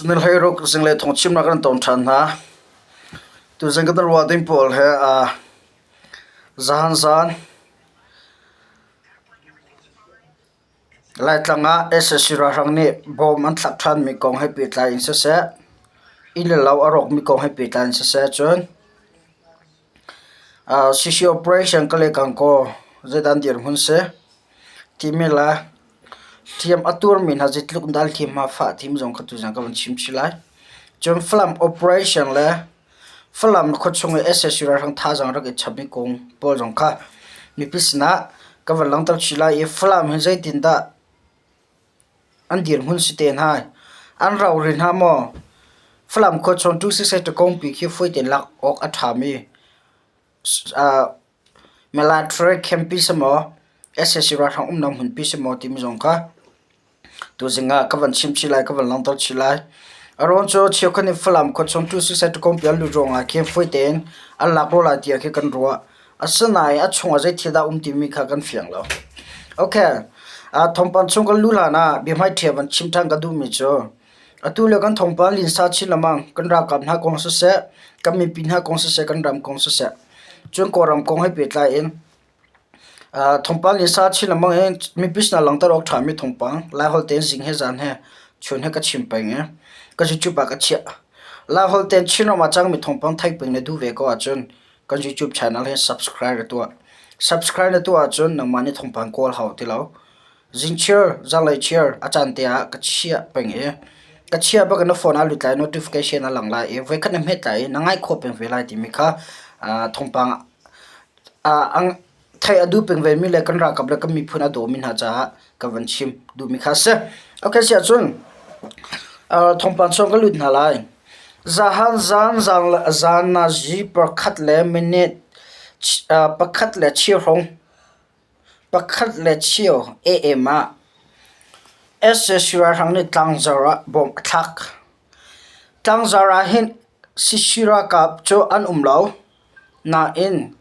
Hlei zinglei thawngchimnak kan ton ṭhan hna. Tuzing kan ruah ding pawl he zahan zan Laitlang ah sac ralhrang nih bom an thlak ṭhanmi kong he pehtlai in siseh, inn le lo a rawkmi kong he pehtlai in siseh cun CC operation Kale-Kankaw zeidah an dirhmun si timi le Hliam a tuarmi hna zeitluk in dah hliamhma fah timi zong kha tuzan ka van chim chih lai. Cun Falam operation le Falam khuachung i sac ralhrang thazaang rak i chapmi kong pawl zong kha mipi sinah ka van langhter chih lai i Falam hi zeitindah an dirhmun si te hna, an rau rih hna maw? Falam khuachung 268 kongpi khi fawi tein lak awk a ṭhami Military campi si maw, sac ralhrang umnak hmunpi si maw timi zong kha tuzing ah ka van chim chih lai, ka van langhter chih lai. A ruang cu cheukhat nih Falam khuachung 268 kongpi an lut ruangah khin fawi tein an lak rua lai tiah khi kan ruah. Asinain a chungah zei thil dah um timi kha kan fiang lo. Okay, thawngpang chung kan luh hlan ah biahmaiṭhi van chim ṭhan ka duhmi cu Atu lio kan thawngpang linsa chin lengmang. Kan ralkap hna kong siseh, kan mipi hna kong siseh, kan ram kong siseh, cun Kawlram kong he pehtlai in thawngpang linsa chin lengmang in mipi sinah langhter awk ṭhami thawngpang Laiholh tein zing he zan he chun he ka chim peng i ka YouTube ah ka chiah. Laiholh tein Chinram ah cangmi thawngpang theih peng na duh ve ko ahcun kan YouTube channel hi subscribe na tuah. Subscribe na tuah ahcun nangmah nih thawngpang kawl hau ti lo. Zingchir, zanlei chir a caan te ah ka chiah peng i ka chiah bak in na phone ah lut lai notification a lang lai i voikhat na hmet lai i na ngaih khawh peng ve lai timi kha thawngpang theih a duh peng vemi le kan ralkap le kan miphun a dawmi hna caah ka van chim duhmi kha a si. Okay, si ahcun thawngpang chung ka lut hna lai. Zahan zan zan nazi pakhat le minute pakhat le cheuhrawng Pakhat le cheu AM ah sac ralhrang nih tlangzar ah bom a thlak. Tlangzar ah hin sac ralkap cu an um lo. Nain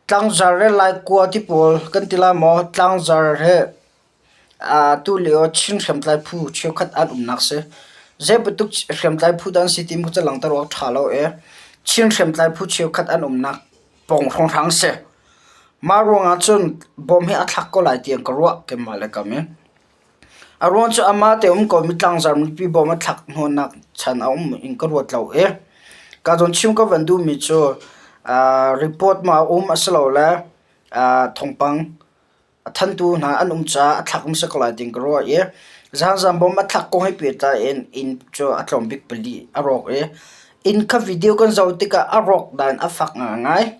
tlangzar le laikua ti pawl kan ti lai maw tlangzar he Tulio Chin hriamtlai phu cheukhat an umnak si. Zeibantuk hriamtlai phu dah an si timi cu langhter awk a ṭha lo i Chin hriamtlai phu cheukhat an umnak pawng hrawnghrang si. Mah ruangah cun bom hi a thlak ko lai tiah ka ruah keimah le kam in. A ruang cu amah te um komi tlangzar mipi bom a thlak hnawhnak chan a um in ka ruat lo i ka zawn chim ka van duhmi cu report ma a um asilole thawngpang A thantu hna an um caah a thlak hmasa ko lai ti ka ruah i zaangzam bawm a thlak kong he pehtlai in inn cu a tlawm bik pali a rawk i inn kha video kan zoh tikah a rawk dan a fak ngaingai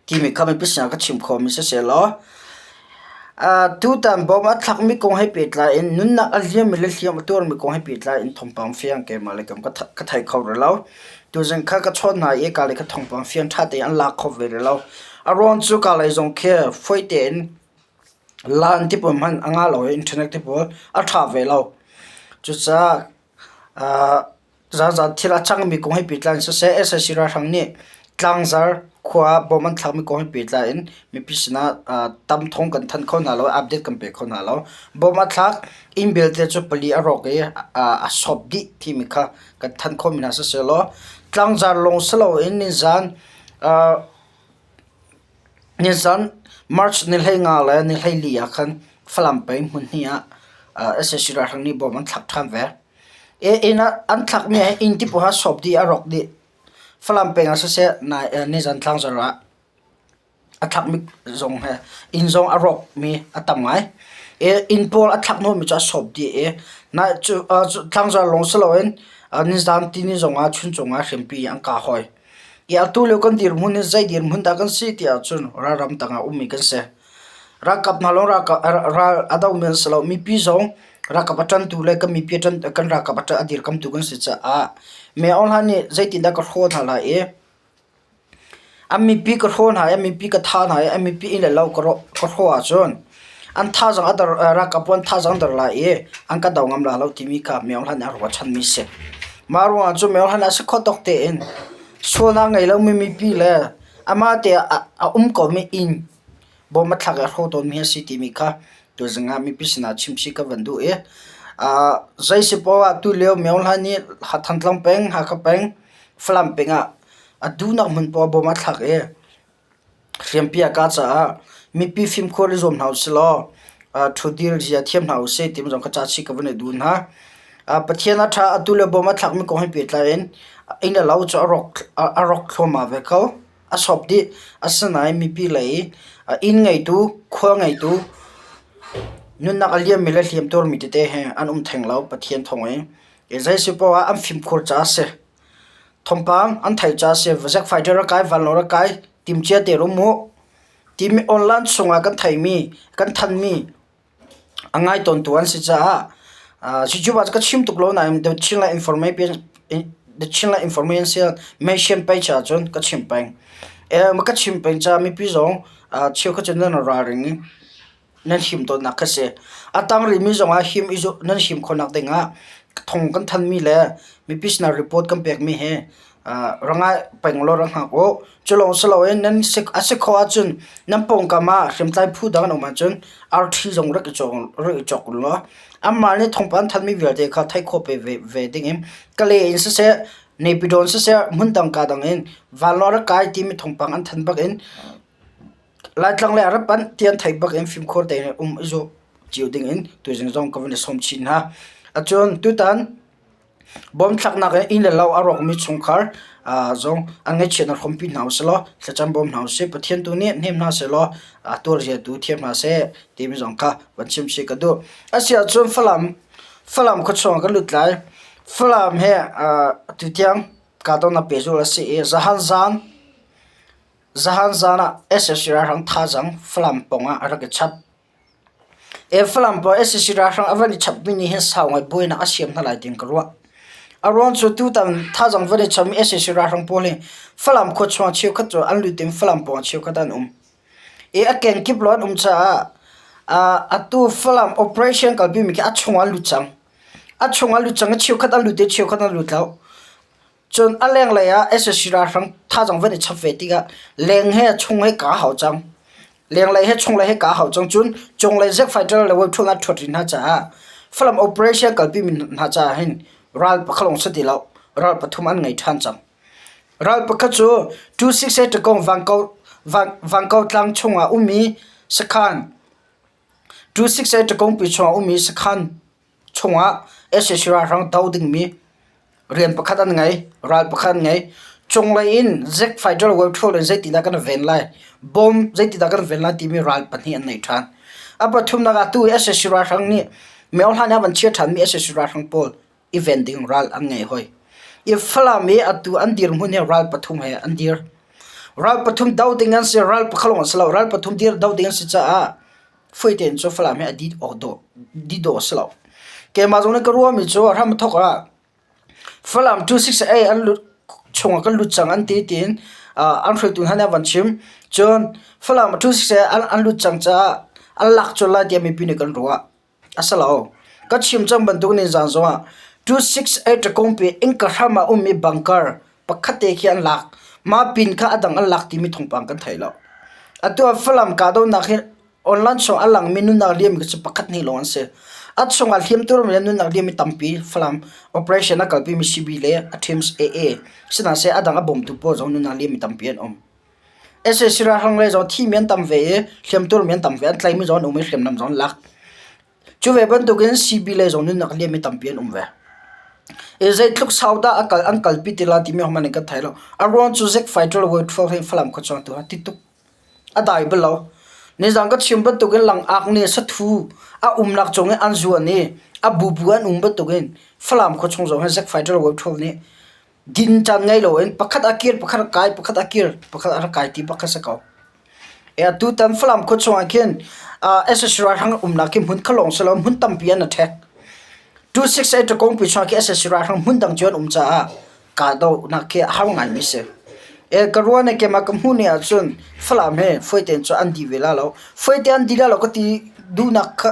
timi kha mipi sinah ka chim khawhmi sisehlaw tutan bawm a thlakmi kong he pehtlai in nunnak a liammi le hliam a tuarmi kong he pehtlai in thawngpang fiang keimah le ka thei kho rih lo. Tuzing kha ka chawnh hna i ka lei kha thawngpang fiang ṭha tein an lak kho ve rih lo. A ruang cu ka lei zong khi fawi tein laan ti pawl hmanh a ngah lo i internet ti pawl a ṭha ve lo. Cucaah zaanzaan thil a cangmi kong he pehtlai in siseh sac ralhrang nih tlangzar khua ah bom an thlakmi kong he pehtlai in mipi sinah tam thawng kan thanh kho hna lo i update kan pe kho hna lo. Bom a thlak inn belte cu pali a rawk i a sawp dih timi kha kan thanh khawhmi hna sisehlaw tlangzar lawng si loin nizan nizan March ni 15 le ni 14 ah khan Falam peng hmun hnih ah sac ralhrang nih bom an thlak ṭhan ve. Inn ah an thlakmi hi inn kip ah sawp dih a rawk dih. Falam peng ah siseh nizan tlangzar ah A thlakmi zong he inn zong a rawkmi a tam ngai. Inn pawl a thlak hnawhmi cu a sawp dih i tlangzar lawng si loin nizan tini zongah chuncung ah hriampi an kah hawi. I atu lio kan dirhmun hi zei dirhmun dah kan si ti ahcun ralram tangah ummi kan si. Ralkap hna lawng ral a domi an si lo. Mipi zong ralkap a ṭantu le kan mipi kan ralkap a dirkamtu kan si caah Mayor Aung Hlaing nih zeitindah ka hrawh hna lai i A mipi ka hraw hna i a mipi ka thah hna i a mipi inn le lo ka hrawh ahcun an thazaang a dor ralkap an thazaang a dor lai i an ka do ngam lai lo timi kha Maung Hlaing nih a ruahchanmi a si. Mah ruangah cun Maung Hlaing a si kho tawk tein sualnak ngei lomi mipi le amah te a um komi inn bawm a thlak i a hrawh tawnmi a si timi kha tuzing ah mipi sinah chimchih ka van duh i. Zei si poah ah tulio Myo Hla nih Thantlang peng, Hakha peng, Falam peng ah a duhnak hmun poah bom a thlak i hriampi a kah caah mipi fimkhur i zuam hna usih law ṭhutdir zia thiam hna usih timi zong kha ca chih ka van i duh hna. Pathian a ṭha, atu le bom a thlakmi kong he pehtlai in inn le lo cu a rawk thluahmah ve ko. A sawp dih. Asinain mipi lei inn ngeitu, khua ngeitu, nunnak a liammi le hliamtuarmi tete he an um theng lo Pathian thawng in. Zei si poah ah an fimkhur caah a si. Thawngpang an theih caah a si. Zack fighter a kai, vanlawng a kai, timcia te rum mu. Timi online chungah kan theimi, kan thanmi A ngai tawntu an si caah YouTube ah ka chim tuk lo nain The Chinland Information Mention page ahcun ka chim peng. Ka chim peng caah mipi zong cheukhat cu nan ralring i nan him tawnnak kha si. A tang rihmi zongah him nan him khawhnak dingah thong kan thanmi le mipi sinah report kan pekmi hi ra ngai peng law ra hngak u. Cu lawng si loin nan a si khawh ahcun nan pawngkam ah hriamtlai phu dang an um ahcun arṭhi zong rak i cawk rak i cawk u law anmah nih thawngpang an thanmi vialte kha theih khawh pe ve, ve dingin Kale in siseh, Naypyidaw in siseh, hmundang kaa dang in vanlawng rak kai timi thawngpang an than bak in Laitlang lei ah rak panh ti an theih bak in fimkhur tein um i zuam cio dingin tuzing zong ka van i sawm chin hna. Acun tutan Bawmthlaknak in inn le lo a rawkmi chungkhar zong an ngaihchiatnak hrawmpi hna usih law thlacam bawm hna usih. Pathian tu nih hnem hna sehlaw tuarzia tu thiam hna seh timi zong kha van chim chih ka duh. Asiahcun Falam, Falam khuachung ah kan lut lai. Falam he tutiang kahdohnak pehzulh a si i zahan zan, zahan zan ah sac ralhrang thazaang Falam pawng ah a rak i chap. Falam pawl sac ralhrang a van i chapmi nih hin sau ngai buainak a siam hna lai tiin ka ruah. A ruang cu tutan thazaang van i chapmi sac ralhrang pawl hi Falam khua chung ah cheukhat cu an lut in Falam pawng ah cheukhat an um. I a kenkip lo an um caah atu Falam operation kalpimi khi a chung ah an lut cang. A chung ah lut cang i cheukhat an lut i cheukhat an lut lo. Cun a lenglei ah sac ralhrang thazaang van i chap ve tikah leng he chung he kaa hau cang. Lenglei he chunglei he kaa hau cang. Cun cunglei jet fighter le wave ṭhawl ṭhuat rih hna caah Falam operation kalpi mi hna caah hin ral pakhat lawng si ti lo, ral pathum an ngei ṭhan cang. Ral pakhat cu 268 Takong Vangkau tlang chungah ummi sakhan 268 Takongpi chungah ummi sakhan chungah sac ralhrang do dingmi rian pakhat an ngei, ral pakhat an ngei. Cunglei in jet fighter wave ṭhawl in zeitindah kan ven lai, bomb zeitindah kan ven lai timi ral pahnih an nei ṭhan. A pathumnak ah tu i sac ralhrang nih myo hlan ah van chia ṭhanmi sac ralhrang pawl i ven ding ral an ngei hoi. I Falam i atu an dirhmun hi ral pathum he an dir. Ral pathum do ding an si, ral pakhat lawng an si lo, ral pathum dir do ding an si caah Fawi tein cu Falam hi a dit awk dawh dit dawh a si lo. Keimah zong nih ka ruahmi cu a hram a thawk ah Falam 268 an lut chungah kan lut cang an ti tiin an hruaitu hna nih an van chim. Cun Falam 268 an, an lut cang caah an lak colh lai tiah mipi nih kan ruah. A si lo. Ka chim cang bantuk nin zan zongah 268 kongpi innka hram ah ummi bunker pakhat te khi an lak. Mah pin kha a dang an lak timi thawngpang kan thei lo. Atu ah Falam kahdohnak hi online chung a langmi nunnak liam cu pakhat hnih lawng an si. A chungah hliamtuar le nunnak liam mi tampi Falam operation a kalpi mi CB le a teams AA sihmanhsehlaw a dang a bawmtu pawl zong nunnak liam mi tampi an um. Sac ralhrang lei zong thimi an tam ve i hliamtuar mi an tam ve. An tlaimi zong an um i hriamnam zong an lak. Cu ve bantukin CB lei zong nunnak liam mi tampi an um ve. I zeitluk sau dah a kal an kalpi ti la timi hmanh in kan thei lo. A ruang cu Zack Fighter World 12 hin Falam khua chuang tu ha ti tuk. A dai bal lo. Nizan ka chim bantukin langak nih sathu a umnak cung i an zuan i a bubu an um bantukin Falam khua chung zong hin Zack Fighter World 12 nih din caan ngei loin pakhat a kir pakhat a kai pakhat a kir pakhat a rak kai ti bak kha si ko. Tutan Falam khua chungah khin sac ralhrang umnak khi hmun kha lawng si lo hmun tampi an i ṭhek. 268 kongpi chungah khi sac ralhrang hmun dang cu an um caah kahdohnak khi a har ngaimi si. Ka ruah nih keimah ka hmuh ni ahcun Falam hi fawi tein cu an dih ve la lo. Fawi tein an dih la lo ka ti duhnak kha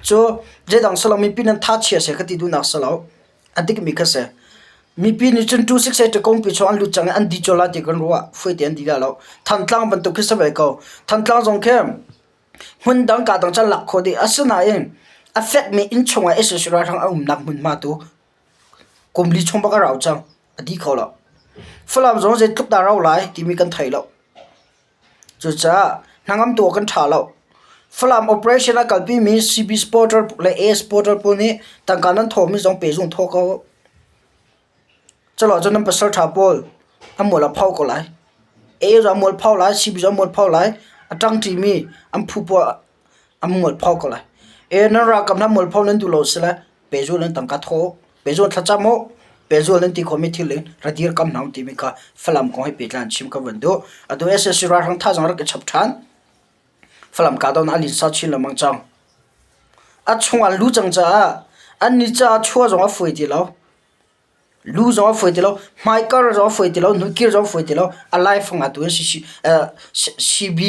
cu zeidang si lo mipi nan tha chia seh ka ti duhnak si lo. A dikmi kha si. Mipi nih cun 268 kongpi chung an lut cang i an di colh lai ti kan ruah. Fawi tein an di lai lo. Thantlang bantuk khi si ve ko. Thantlang zong khi hmun dang kaa dang can lak khawh dih. Asinain. A fekmi inn chungah sac ralhrang an umnak hmunhma tu kum li chung bak a rau cang. A dih kho lo. Falam zong zeitluk dah a rau lai timi kan thei lo. Cucaah hnangam tu ah kan ṭha lo. Falam operation a kalpimi CB supporter le A supporter pawl nih tangka nan thawhmi zong pehzung thaw ko. Culo cun nan pasal ṭha pawl an mual a pho ko lai. A zong a mual pho lai, CB zong a mual pho lai. A ṭangṭimi an phu pawl an mual pho ko lai. E nan ralkap hna mual pho nan duh lo si le pehzul nan tangka thaw pehzul thlacam u pehzul nan ti khomi thil in ra dirkam hna u timi kha Falam kong he pehtlai in chim ka van duh. Atu sac ralhrang thazaang rak i chap ṭhan. Falam kahdohnak a linsa chin lengmang cang. A chung an lu cang caah an ni caah chua zong a fawi ti lo. Lu zong a fawi ti lo, hmaikar zong a fawi ti lo, hnukir zong a fawi ti lo. A laifang ah tu in CB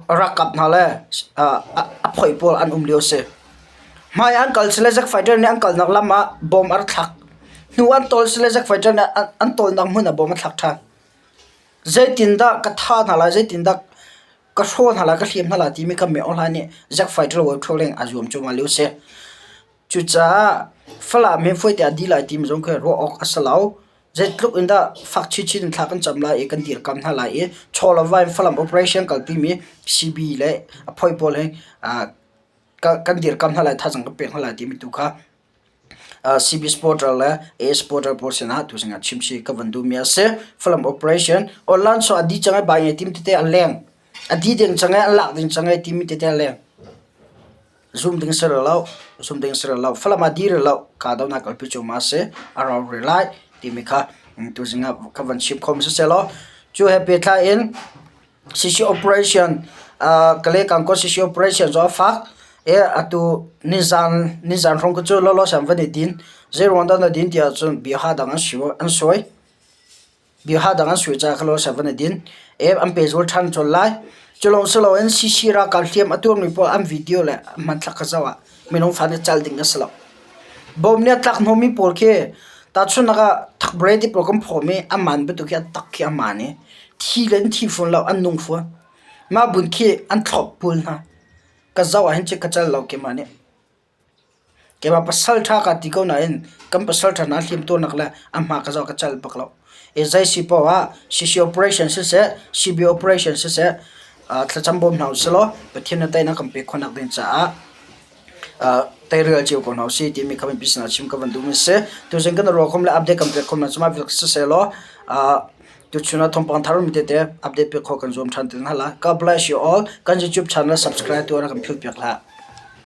ralkap hna le a phoih pawl an um lio a si. Hmai an kal sile Zack fighter nih an kalnak lam ah bom a rak thlak. Hnu an tawl sile Zack fighter nih an tawlnak hmun ah bom a thlak ṭhan. Zeitindah ka thah hna lai, zeitindah ka hrawh hna lai, ka hliam hna lai timi kha Min Aung Hlaing nih Zack fighter wo ṭho leng aa zuam cuahmah lio a si. Cucaah Falam hi fuaite ah dih lai timi zong khi ruah awk a si lo. Zeitluk in dah fak chinchin in thla kan cam lai i kan dirkamh hna lai i chaw le va in Falam operation kalpimi CB le a phoih pawl hi kan dirkamh hna lai, thazaang kan pek hna lai timi tu kha CB supporter le A supporter pawl sinah tuzing ah chimchih ka van duhmi a si. Falam operation online so a dih cang i bai ngai tim tete a leng. A dih ding cang i an lak ding cang i timi tete a leng. Zum ding si rih lo, zum ding si rih lo. Falam ah dir rih lo, kahdohnak kalpi cu ma si, a rau rih lai timi kha tuzing ah ka van chim khom sisehlaw cu he pehtlai in CC operation Kale Kangkaw CC operation cu a fak i atu nizan nizan hrawng cu lawlaw sam van i din. Zeiruang dah na din tiah cun bia ha dang an suai. Bia dang an sui caah kha sa van i din. E an pehzul ṭhan colh lai. Cu lawng si loin CC ralkap hliam a tuarmi pawl an video le hmanthlak kha zoh ah minung fa nih cal ding a si lo. Bom nih a tlak hnawhmi pawl khi tahchunhnak ah thakbre ti pawl kan phawm i a man bantuk khi a tak khi a man i thi le an thi fawn lo an nung fawn. Mah bun khi an thlawp bul hna. Ka zoh ah hin cun ka cal lo keimah nih. Keimah pasal ṭha kaa ti ko nain kan pasal ṭha hna hliamtuarnak le a hma ka zoh ka cal bak lo. I zei si paoh ah CC operation siseh, CB operation siseh, thlacam bawm hna usih law Pathian nih teinak kan pek khawhnak ding caah teirial cio ko hna usih timi kha mipi sinah chim ka van duhmi a si. Tuzing kan i ruahkhawm le update kan pek khawh hna cu mah vial siseh law tuchun ah thawngpang thar mi tete update pek khawh kan zuam ṭhan te hna lai. God bless you all. Kan YouTube channel subscribe tuah rak kan philh piak hlah.